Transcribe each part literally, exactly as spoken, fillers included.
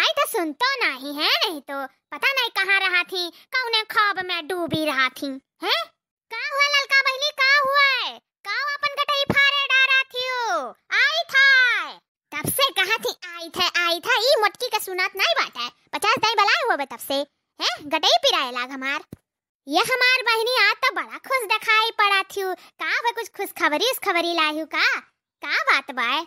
अई तो सुनतो नाही है, नहीं तो पता नहीं कहाँ रहत ही, कौने ख्वाब में डूबी रहत ही, हैं? का हुआ ललका बहिनी, का हुआ है? का अपन गटई फारे डारा थियो? आई था। तब से कहा थी, आई था, आई था, ई मोटकी का सुनात नहीं बाटे। पचास दाई बलाए हुआ बे तब से, हैं? गटई पिराए लाग हमार। ये हमार बहिनी आज तो बड़ा खुश दिखाई पड़ा थियो। का हुआ, कुछ खुशखबरी, खुशखबरी लायू का? का बात बाय?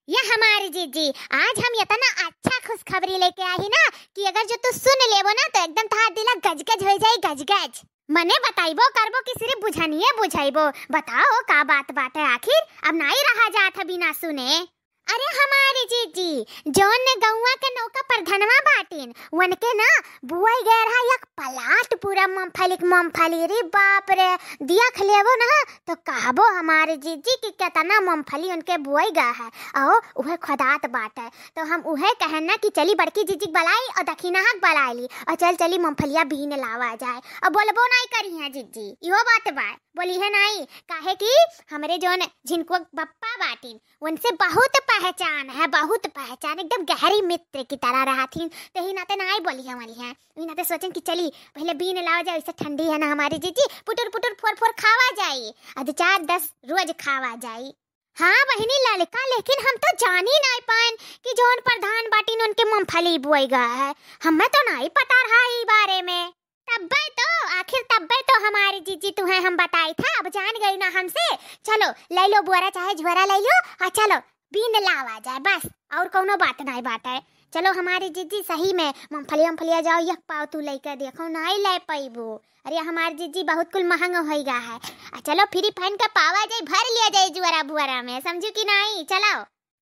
ये हमारी जीजी, आज हम इतना अच्छा खुशखबरी लेके आई ना कि अगर जो तू सुन लेबो ना तो एकदम तहार दिला गजगज हो जाई, गजगज। मने बताइबो करबो कि सिर्फ बुझनिए बुझाइबो। बताओ का बात बाटे आखिर, अब नाई रहा जात है बिना सुने। अरे हमारी जीजी, जौन ने गौवा के नौका प्रधनवा बाटिन, उनके ना बुआई गए रहा एक पलाट पूरा मूंगफली के मूंगफली। रे बाप रे, देख लेबो ना तो कहबो हमारी जीजी कि कितना मूंगफली उनके बुआई गए है। आओ उहे खोदात बाटे, तो हम उहे कहन ना कि चली बड़की जीजी के बलाई और दखिनहा के बलाई ली और चल चली मूंगफलिया बीन लावा जाए। और बोलबो नाई करी है जीजी, इहो बात बा, बोली है नाई, काहे कि हमरे जौन झिनको बप्पा बाटिन उनसे बहुत पहचान है, बहुत पहचान, एकदम गहरी मित्र की तरह रहथिन। तो ही नाते नाई बोली है, बोली है, वही नाते सोचन कि चली पहले बीन लावा जाए, इससे ठंडी है ना हमारी जीजी, पुटुर पुटुर फोर फोर खावा जाई, और दो चार दस रोज खावा जाई। हाँ बहिनी ललका, लेकिन हम तो जानी नाई पाएन कि जौन प्रधान बाटिन उनके मूंगफली बोई गया है, हमें तो नाई पता रहा ई बारे में। तब्बे तो, आखिर तब्बे तो हमारी जीजी तुहे हम बताई था, अब जान गई ना हमसे। चलो, ले लो बोरा चाहे झोरा ले लो, और चलो, बीन लावा जाए, बस, और कौनो बात नाई बाटे। चलो हमारी जीजी, सही में मूंगफलिया, मूंगफलिया जाओ, एक पाव तू लेके देखो, नाई ले पैबू। अरे हमारी जीजी, बहुत कुल महंग होई गा है। आ चलो, फ्री फैन का पावा जाए, भर लिया जाए जुआरा बुआरा में, समझू कि नाई? चलो।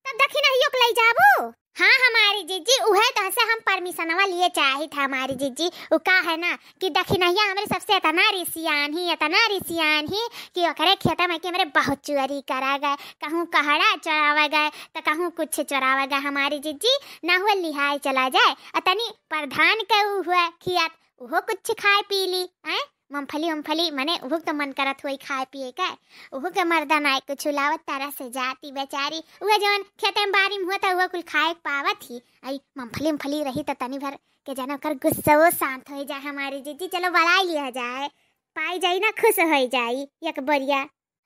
तब दखिनहियो के लई जाबू? हाँ हमारी जीजी, उहे तोहसे हम परमिशनवा लिए चाहित है हमारी जीजी। उ का है ना कि दखिनहिया हमरे सबसे इतना रिसियान ही, इतना रिसियान ही कि ओकरे खेते में कि हमरे बहुत चोरी करा गए, कहूँ कहड़ा चोरावा गए, तो कहूँ कुछ चोरावा गए हमारी जीजी। ना हुआ लिहाई चला जाए, आ तनी प्रधान के उ हुआ खियात, उहो कुछ खाए पी ली, हैं? मूंगफली, मूंगफली, मने उहू के तो मन करत होई खाए पिए के। उहू के मर्दा नाई कुछ लावत, तरह से जाती बेचारी। उहे जवन खेते में बारी में होता, उहे कुल खाए के पावत ही। आई मूंगफली, मूंगफली रही तो तनी भर के जाने ओकर गुस्सो शांत हो जाए हमारी जीजी। चलो बलाई लिया जाए, पाई जाई ना, खुश हो जाई एक बोरिया।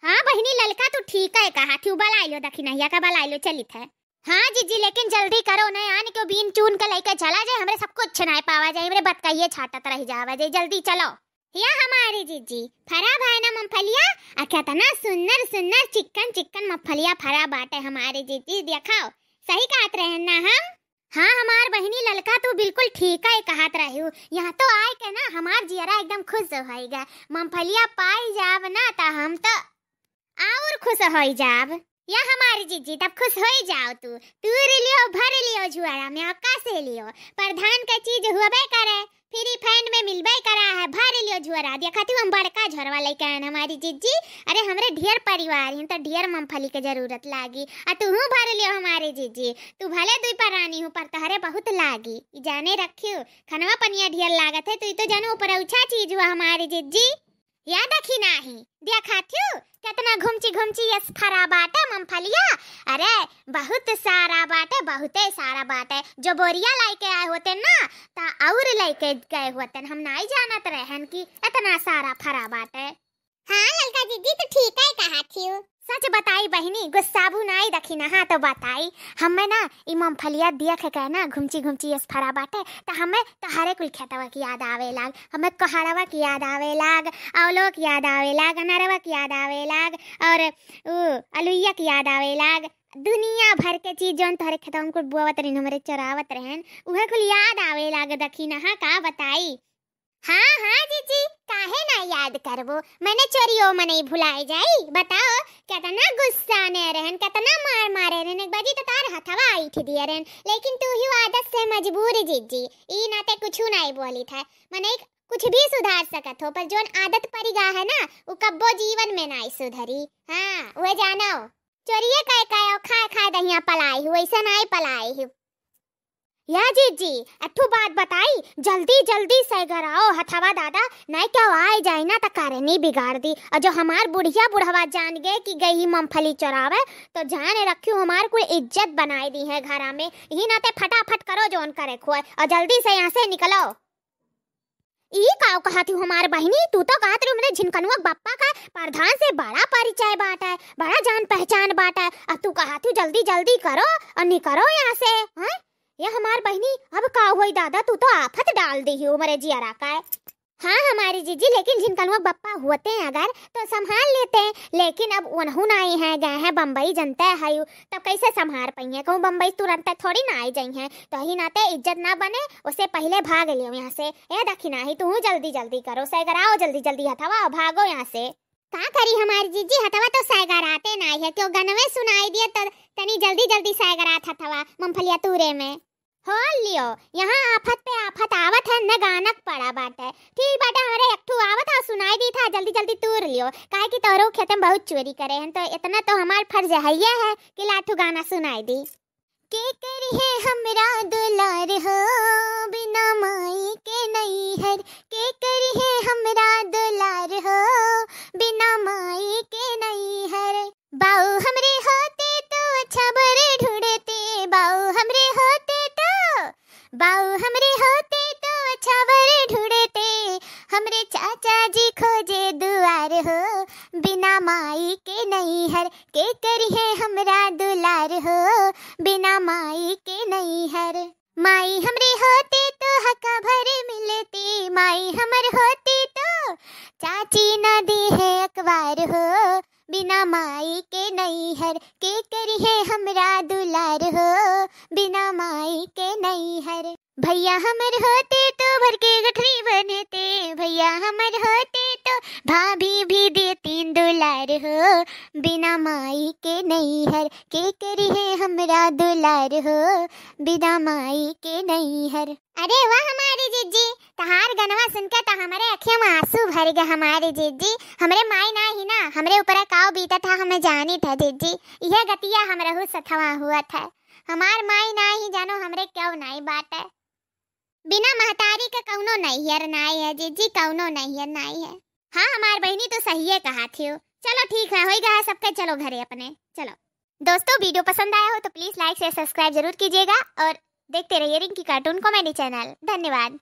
हाँ बहिनी ललका, तू ठीक है कहा थी, बलाई लो दखिनहिया का, बलाई लो, चलित है। हाँ जीजी, लेकिन जल्दी करो, नहीं आन के बीन चून के लेके चला जाए, हमरे सब कुछ नाई पावा जाए, हमरे बतकहिए छाटत रह जावा जाए, जल्दी चलो। या हमारी जीजी, फरा भाई ना मूंगफलिया, आ कितना सुन्नर सुन्नर चिक्कन चिक्कन मूंगफलिया फरा बाटे हमारी जीजी, देखाओ, सही कहत रहे ना हम? हाँ हमार बहिनी ललका, तू बिल्कुल ठीक है कहत रही हूँ। यहाँ तो आए के ना हमार जियरा एकदम खुश होई गा, मूंगफलिया पाई जाब ना तो हम तो और खुश होई जाब। या हमारी जीजी, तब खुश होई जाओ तू। तूर लियो, भर लियो झुआरा में, और कस लियो। प्रधान के चीज हुअबे करे, फ्री फैंड में मिलबे करा है, भर लियो झुआरा। देखा तू, हम बड़का झोरवा लेके आएन हमारी जीजी। अरे हमरे ढेर परिवार हैं, तो ढेर मूंगफली के जरूरत लागी। आ तू भर लियो हमारी जीजी, तू भले दुई परानी हूँ, पर तहरे बहुत लागी, ई जाने रखियो। खनवा पनिया ढेर लागत है, तू ई तो जानो ऊपर ऊंचा चीज हुआ हमारी जीजी। या देखी नाही, देखा थियू, केतना घुमची घुमची यस फरा बाटे मूंगफलिया। अरे, बहुत सारा बाटे, बहुते सारा बाटे। जो बोरिया लाइके आए होते ना, ता और लाइके गए होते। हम नाई जानत रहन कि इतना सारा फरा बाटे। हाँ, ललका जीजी, तू ठीक है कहा थियू। सच बताई बहिनी, गुस्साबू नाई दखिनहा तो बताई। हमें ना ई मूंगफलिया देख के ना घुमची घुमची यस फरा बाटे, त हमें तहरे कुल खेतवा की याद आवे लाग, हमें कोहड़वा की याद आवे लाग, अवलो की याद आवे लाग, अनरवा की याद आवे लाग, और उ अलुइया की याद आवे लाग। दुनिया भर के चीज जौन तोहरे खेतवा में कुल बोवत रहन, हमरे चोरावत रहन, उहे कुल याद आवे लाग दखिनहा, का बताई। हाँ, हाँ जीजी, काहे ना याद करबो? मने चोरियो मनई भुलाए जाई। बताओ, केतना गुस्सा ने रहन, केतना मार मारे रहन, एक बाजी तो तार हथवा ऐंठ दिए रहन, लेकिन तू ही आदत से मजबूर जीजी, ई नाते कुछ नहीं बोली था। मने कुछ भी सुधार सकत हो, पर जोन आदत परी गा है ना, उ कब्बो जीवन में नहीं सुधरी। हाँ, वह जानो, चोरिये कहे कहे खाए खाए दहिया पलाई हूँ, ऐसे नहीं पलाई हूँ। या जीजी, एक ठो बात बताई, जल्दी जल्दी सैगराओ हथवा दादा, नाहीं केहू आइ जाई ना त करनी बिगाड़ दी। और जो हमार बुढ़िया बुढ़वा जान गए कि गई ही मूंगफली चोरावे, तो जान रखियो हमार कुल इज्जत बनाए दी है घरा में। यही नाते फटाफट करो जौन करे खोए और जल्दी से यहाँ से निकलो। ई काव कहत हू हमार बहिनी, तू तो कहत रही हमरे झिनकनुआ के बप्पा का प्रधान से बड़ा परिचय बाटे, बड़ा जान पहचान बाटे, अब तू कहत हू जल्दी जल्दी करो और निकरो यहाँ से, हैं? ये हमार बहिनी, अब का होई दादा, तू तो आफत डाल दी हो हमरे जियरा का। हाँ हमारी जीजी, लेकिन झिनकनुआ बप्पा होते हैं अगर तो संभाल लेते हैं, लेकिन अब उनहू नाई है, गए हैं बम्बई, जनते है यू, तब कैसे संभाल पाइए? कहूँ बम्बई तुरंत थोड़ी ना आई जाई हैं, तो ही नाते इज्जत ना बने, उससे पहले भाग लियो यहाँ से। ए दखिना ही, तू जल्दी जल्दी करो, सैगराओ जल्दी जल्दी हथवा, भागो यहाँ से। का करी हमारी जीजी, हथवा तो सैगराते नाई है, क्यों गनवे सुनाई दिए तो तनी जल्दी जल्दी सैगरात हथवा मूंगफलिया तूरे में। हो लियो, यहाँ आफत पे आफत आवत है, न गानक पड़ा बाटे। ठीक बाटे, हमरे एक ठू आवत है, सुनाई दी था, जल्दी जल्दी तूर लियो, काहे कि तोहरो खेते में बहुत चोरी करे हैं, तो इतना तो हमार फर्ज है ये है कि लाठू गाना सुनाई दी। के करी है हमरा दुलार हो, बिना माई के नैहर, के करी है हमरा दुलार हो, बिना माई के नैहर। बाऊ हमरे होते तो अच्छा बर ढूंढते, बाऊ हमरे होते तो, बाऊ हमरे होते तो अच्छा बर ढूंढते, हमरे चाचा जी खोजे दुआर हो, बिना माई के नैहर, के करी है हमरा दुलार हो, बिना माई के नैहर। माई हमरे होते तो हका भर मिलती, माई हमर होती तो चाची ना दी है अखबार हो, बिना माई के नैहर, के करी है हमरा दुलार हो, बिना माई के नैहर। भैया हमर होते तो भर के गठरी बनते, भैया हमर होते तो भाभी भी देती दुलार हो, बिना माई के नैहर, के करी है हमरा दुलार हो, बिना माई के नैहर। अरे वाह हमारी जीजी, तहार गनवा सुन के तो हमरे अखिया में आंसू भर गए हमारी जीजी। हमरे माई ना ही ना, हमरे ऊपर काव बीतत है, हमें जानी था जीजी। यह गतिया हमरहू सथवा हुआ था। हमार माई ना ही जानो हमरे क्यों नाई बाटे। बिना महतारी के कौनो नैहर नाई है जीजी, कौनो नैहर नाई है। हाँ हमार बहिनी तो सहिए कहा थियो। चलो ठीक है, होई गया सबके, चलो घरे अपने, चलो। दोस्तों, वीडियो पसंद आया हो तो please like, share, subscribe जरूर कीजिएगा और देखते रहिए रिंकी cartoon comedy channel। धन्यवाद।